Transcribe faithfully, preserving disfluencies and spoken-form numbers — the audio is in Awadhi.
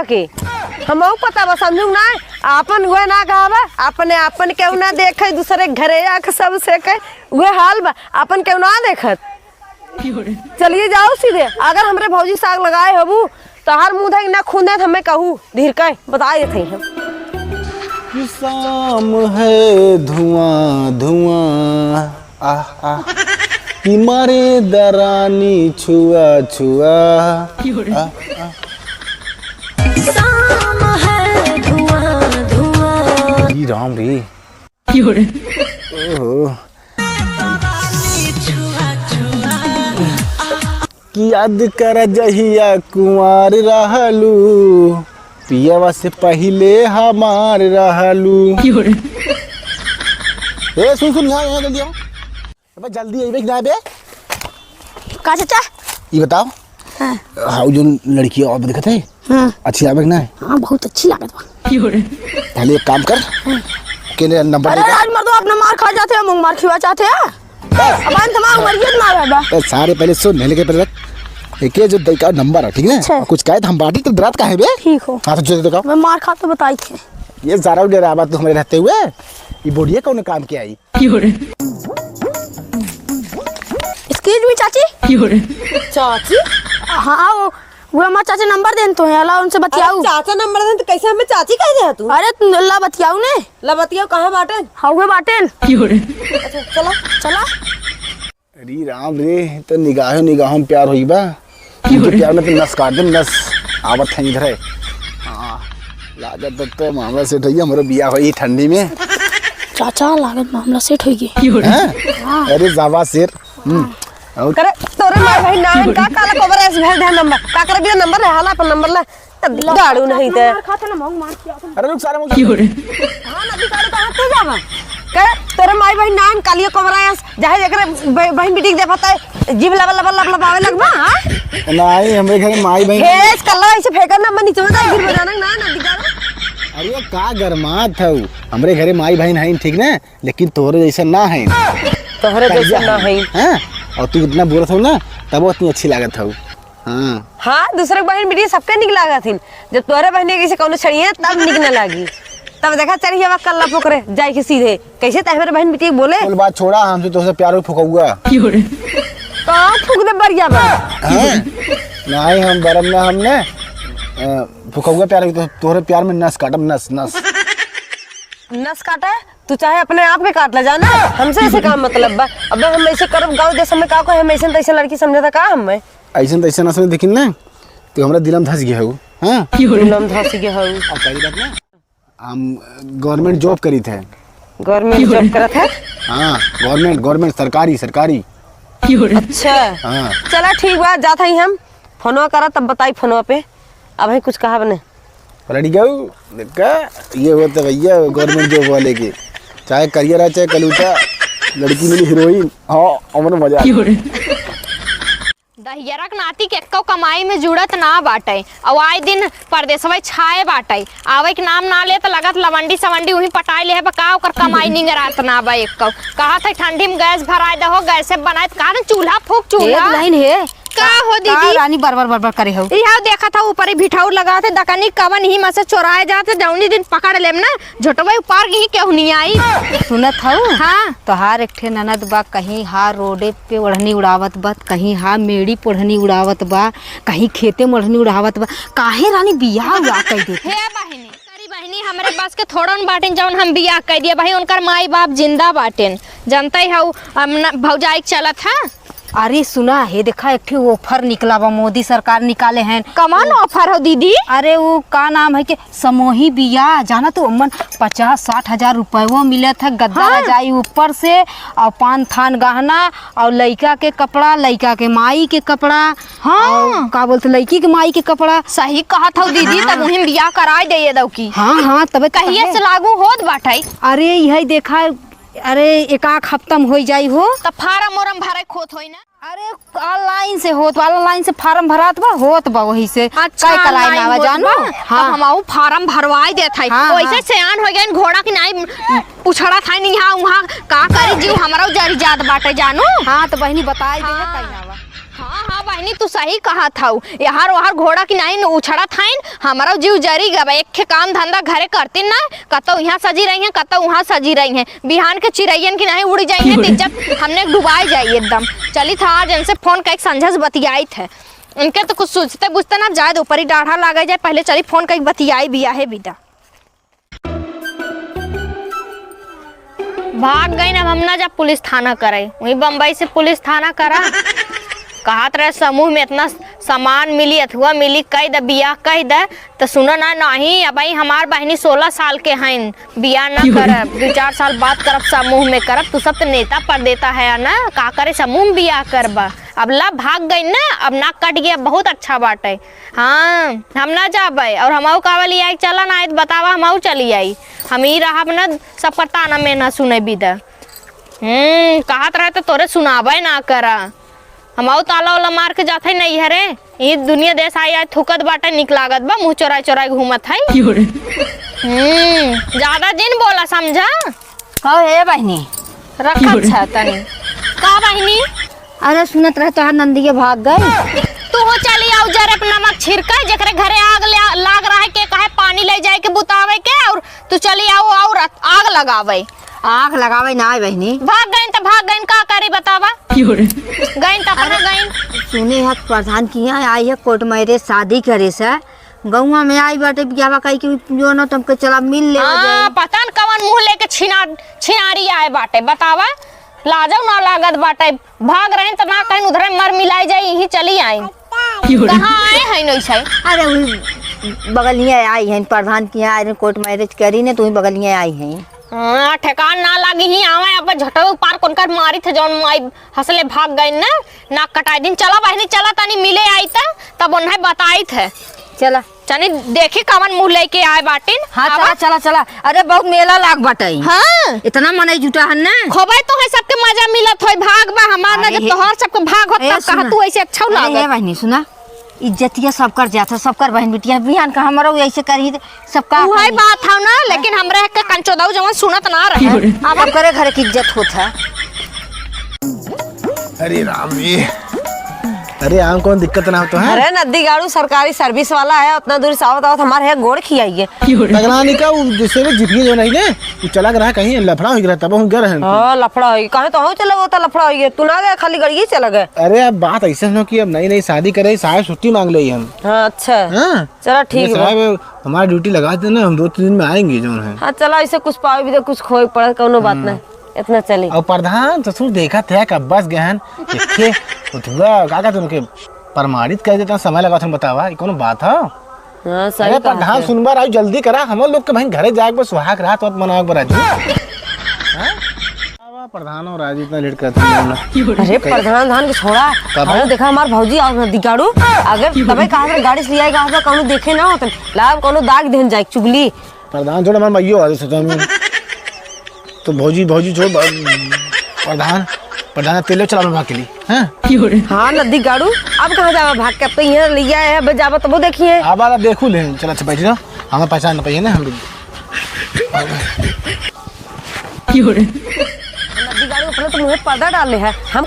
के। हमहू पता बा, समझू ना, आपन उहे ना कहबा, अपने आपन केहू ना देखे, दूसरे घरे आके सब से कहे, उहे हाल बा, आपन केहू ना देखत। चलिए जाओ सीधे, अगर हमरे भौजी से आग लगाए होबू, तोहार मुंह देख ना खून देत हमें कहू, धीर के बताए देत हई हम। कि शाम है धुआं धुआं, आह, आह। कि मारे दरानी छुआ छुआ, आह, आह। शाम है धुआं धुआं। ई राम रे। ओहो। कि याद कर जहिया कुंवार रहलू, पियवा से पहिले हमार रहलू। ए, सुन, सुन, यहाँ, यहाँ जल्दी आओ। अबे, जल्दी अइबे कि ना बे? का चाचा? ई बताओ। हाँ। हाउ जोन लड़की और देखत है? हाँ। अच्छी आवे कि ना? हाँ, बहुत अच्छी लागत बा। पहले एक काम कर, हाँ। के ले नंबर अरे दे। राज मर्दो, अपना मार खा जाते हैं, मुंह मार खिवा चाहते हैं। बस। अब अंत मार मरियत ना रहे बा। बस, सारे पहले सुन, लेके पहले रख। एक ये जो दई का नंबर है, ठीक है? अच्छा। और कुछ कहे तो हम बाटी तो डरात काहे बे? ठीक हो। हाँ, तो जो देखो। मैं मार खा तो बताई थे। ये सारा उड़े रहा बात तो हमारे रहते हुए। ये बोलिए कौन काम के आई? Excuse me, चाची। चाची? हाँ, वो, वो हमार चाचा नंबर देन तो है, अला उनसे बतियाऊ। अरे, चाचा नंबर देन तो कैसे हमें चाची कह दे तू? अरे, तू ला बतियाऊ ने। ला बतियाऊ, कहाँ बाटेन? हाँ, उहे बाटेन। अच्छा, चला। चला। अरे राम रे, तो निगाहे निगाह में प्यार होई बा। इनके प्यार में तो नस काट दे, नस। आवत है इधर है। हाँ, लागत तो, तो मामला सेट होई, हमरो बियाह होई ठंडी में। चाचा, लागत मामला सेट होई गई। हैं? हाँ। अरे जावा शेर। हम्म। और करे, तोरे माई भाई ना है, का काला कोबर ऐसे भेज दे नंबर। का करे बिना नंबर ले, हाला अपन नंबर ले। दारू नहीं ते। मार खाते ना, मौंग मार खिया तुम। अरे रुक सारे मौंग। हाँ, नदी काढ़े कहाँ तू जावा? करे, तोरे माई भाई ना है, कालिया कोबर ऐसे, चाहे एकरे ब-, बहन बेटी के देखता है, जीभ लबा, लबा, लबा, लबावे लगबा, हाँ? नहीं, हमरे घरे माई बहन हे, इस कल्ला ऐसे फेंकर ना, मैं नीचे में गिर बजाना ना, ना दिखा। अरे, का गरमात हऊ? हमरे घरे माई बहन हईन, ठीक ना? लेकिन तोहरे जैसा ना है। तोहरे जैसा कहिया ना है। है। हाँ? और तू इतना बोलत हऊ ना, तब उतनी अच्छी लागत हऊ। हाँ। हाँ, दूसरे के बहन बेटी सबके निक लागत हिन। जब तोहरे बहन के किसी कौनो छड़िए, तब निक न लागी। तब देखा, चढ़िया कल्ला पोकरे, जाए के सीधे। कैसे तय हमरे बहन बेटी बोले? कुल बात छोड़ा, हमसे तोहसे प्यार हो फुकौआ। का फूक दे बरिया बा? हाँ? नहीं, हम बरम ना, हमने, अ, फुकौआ प्यार हो, तो तोहरे प्यार में नस काटब, नस, नस। नस काटे? तू चाहे अपने आप के काट ले जाना, हमसे ऐसे का मतलब बा? अबे हम ऐसे करब, गाँव देश में का कोई हम ऐसे तैसे लड़की समझे था का हमें? ऐसे तैसे ना समझ, देखिन ना, तू हमरा दिलम धस गया हो, हाँ? दिलम धस गया हो। अब पहली बात ना, हम गवर्नमेंट जॉब करी थे। गवर्नमेंट जॉब करत है? हाँ, गवर्नमेंट, गवर्नमेंट, सरकारी, सरकारी। अच्छा। हाँ। चला ठीक बा, जात हई हम, फोनवा करा तब बताई फोनवा पे। अब है कुछ कहा बने। लड़िकाऊ, देखा, ये होता भैया गवर्नमेंट जॉब वाले के, चाहे करिया रहा चाहे कलूटा, लड़की मिली हीरोइन। हाँ, अमन मजा आ गया। दहियरा के नाती के एक्को कमाई में जुड़त ना बाटे। अउ आए दिन परदेसवे छाए बाटे, आवे के नाम ना ले त लगत लवंडी सवंडी उहीं पटाए ले है बा। का ओकर कमाई निंगरात ना बा एक्को। कहत है ठंडी में गैस भराए दहो, गैसे बनाए त कहा चूल्हा फूक, चूल्हा। दुल्हन हे, का हो का दीदी? रानी बरबर बरबर करे हो? इहाव देखत हो ऊपर ही भिठौर लगात है, दकनी कवन ही में से चोराए जात है, जौनी दिन पकड़ लेम ना, झोटवे उपार के ही केहू नहीं आई। सुनत हऊ? हाँ। तोहार एक ठे ननद बा, कहीं हा रोडे पे ओढ़नी उड़ावत बा, कहीं हा मेड़ी पे ओढ़नी उड़ावत बा, कहीं खेते में ओढ़नी उड़ावत बा। काहे रानी बियाह उआह कई देत? हे बहिनी, तेरी बहिनी हमरे बस के थोड़न बाटेन जौन हम बियाह कई दिए भाई, उनकर माई बाप जिंदा बाटेन, जनते हऊ, हम न, भौजाई के चलत है। अरे सुना, हे देखा, एक ठे offer निकला बा, मोदी सरकार निकाले हैं। कमान offer हो दीदी? अरे, वो का नाम है कि समूही बियाह, जाना तू, ओमन पचास साठ हजार रुपयो मिलत है, गद्दा हाँ। रजाई ऊपर से, और पान थान गहना, और लइका के कपड़ा, लइका के माई के कपड़ा, हाँ। और का बोलते, लइकी के माई के कपड़ा। सही कहत हो दीदी, हाँ। तब उहीं बियाह कराई दे ये दऊ की। हाँ, हाँ, तबे तो कहिए कहे। से लागू होत बाटे। अरे, यही देखा, अरे, एक आध हफ्ता में होई जाई हो। त फार्म ओरम भरे खोत होई ना? अरे, online से होत बा, online से फार्म भरात बा, होत बा वही से। अच्छा, कई कराई online ना बा, होत जानू? बा? हाँ। तब हमहू फार्म भरवाई देत हई। हाँ, वैसे हाँ। सयान हो गए, घोड़ा की नाई उछड़त है नहीं, यहाँ वहाँ का करी जीव, हमरो जरी जात बाटे, जानू? हाँ, तो बहिनी बताई दे, हाँ। कई ना बा। हाँ। हाँ बहिनी, तू सही कहत हऊ। यहर वहर घोड़ा की नाहीं उछड़त हइन, हमरो जीव जरी गवा। एक ठे काम धंधा घरे करतीन ना, कतौ इहाँ सजी रही हैं, कतौ उहाँ सजी रही हैं। बिहान के चिरइयन की नाहीं उड़ी जाई हैं, त इज्जत हमने डुबाई जाई एकदम। चलित ह आज इनसे फोन कइके संझा से बतियाइत ह। इनके त कुछ सूझते बुझते ना, जाए दे ऊपरी डाढ़ा लागे जाए, पहिले चली फोन कइके बतियाई बियाहे बिदा। भाग गइन, अब हम ना जाब पुलिस थाना करे। वहीं बम्बई से पुलिस थाना करा। कहत रहे समूह में इतना सामान मिली, अथुआ मिली, कहि द, बियाह कहि द। त सुनो ना, नाहीं, अबहीं हमार बहिनी सोलह साल के हइन, बियाह ना करब, दुइ चार साल बाद करब, समूह में करब। तू सब त नेता परदेता है ना, का करे समूह में बियाह करबा। अब ला भाग गइन ना, अब नाक कटि गया, बहुत अच्छा बाटे। हाँ, हम ना जाबे। और हमहू कहवा लियाई, चला ना, आइत बतावा, हमहू चली आई। हम ही रहब ना, सबकर ताना मेना सुने बिदा। हम्म, कहत रहे त तोरे सुनाबे ना करा। हमहू ताला वाला मार के जात है नैहरे। ई दुनिया देश आई, आई थूकत बाटे, निक लागत बा, मुँह चोराई चोराई घूमत है। हम्म, ज्यादा जिन बोला, समझा? कहो हे बहिनी। रखत छ तनी। का बहिनी? अरे सुनत रहे तोहार नंदिया भाग गई। तू हो चली आउ जरे पे नमक छिड़के, जेकरे घरे आग ले, लाग रहा है के कहे पानी ले जाए के बुतावे के, और तू चली आउ और आग लगावे। आग लगावे ना आए बहिनी। भाग गइन त भाग गइन, का करी बतावा? गइन त अपना अरे, गइन। सुने है प्रधान की यहाँ आई है कोर्ट मैरिज शादी करे से। गौवा में आई बाटे बियाहवा कही कि जो न तुमके चला मिल ले हाँ, जाए। पता न कवन मुँह लेके छिना-, छिनारी आए बाटे, बतावा, लाजो ना लागत बाटे। भाग रहे त ना कहीं उधरे मर मिलाई जाए, यहीं चली आई। कहाँ आए हैं नैसे? अरे वही बगलिया आई हैं, प्रधान की यहाँ आई हैं, कोर्ट मैरिज करी ने, तो वही बगलिया आई हैं। हाँ, ठेकान ना लागी ही आवे, अब झटो पार कोनकर मारी थे जौन माई हंसले भाग गए ना, नाक कटाई दिन। चला बहिनी, चला तनी मिले आई त, तब उन्हें बताई थे। चला। चली देखी कवन मुँह लेके आए बाटिन। हाँ, आवा। चला, चला, चला। अरे, बहुत मेला लाग बाटे। हाँ। इतना मनई जुटा हन ना। खोबे तो है, सबके मजा मिलत होई, भाग बा हमार ना, अरे जब हे, तोहार सबके भाग होत, ए, तब कहा सुना। तू ऐसे अच्छा अरे, लागत। हे बहिनी, सुना, इज्जतिया सबकर जात है, सबकर बहिन बिटिया, बिहान का हमरो ऐसे करी, त सबका उहे करी। बात हौ ना, लेकिन हमरा के कंचोदऊ जवन सुनत ना रहे। अब सबकरे घर की इज्जत होत है। अरे राम रे, अरे आम कौन दिक्कत ना हो तो है? अरे नद्दी गाड़ू सरकारी सर्विस वाला है, उतना दूर से आवत आवत हमारे है गोड़ खियाइए। तगड़ा नहीं का, वो जैसे वो जीपिए जो नहीं ने, वो चला गया कहीं लफड़ा हो गया, तब हम गए रहन। हाँ, लफड़ा हो गया। कहे तो हम चला गए, तो लफड़ा हो गया। तू ना गया, खाली गड़िए चला गए। अरे अब बात ऐसे हो कि अब नई नई शादी करे, साहब छुट्टी मांग ले हम। हाँ, अच्छा। हाँ? चला ठीक ये बा। साहब हमारी ड्यूटी लगा देना, हम दो तीन दिन में आएंगे जो है। हाँ, चला ऐसे कुछ पावे भी तो कुछ खोए पड़े, कौनो बात हम्म। नहीं। इतना चली। और प्रधान ससुर देखत है कब बस गहन, एके उठुआ, का कहत उनके प्रमाणित कर देता, समय लगा तुम बतावा, ये कौनो बात है? हाँ, सही अरे कहा प्रधान है। सुनबा राजू, जल्दी करा, हम लोग के भाई घरे जाए के बा, सुहाग रात मत मनावे के बा राजू। हाँ? आवा प्रधान और राजू इतना लेट करते हैं ना। अरे प्रधान धान के छोड़ा, कब अरे है? देखा हमार भौजी और नदी गाड़ू, अगर तबे कहा था गाड़ी से लियाएगा, कौनो देखे ना होतन, लाभ कौनो दाग देन जाए चुगली। प्रधान छोड़, हमार माइयो आ जाए सदन में। तो भौजी, भौजी छोड़, ब-, प्रधान, प्रधान तेल चला भाग के लिए, हैं? हाँ, नदी गाड़ू, अब कहाँ जावा भाग के? अब तो यहाँ ले आए हैं, अब जावा तबो देखिए। अब आला देखू ले, चला, अच्छा, बैठ जाओ, हमें पहचान न पाइए ना, हम लोग। नदी गाड़ू अपने तो मुँह पर्दा डाल ले है, हम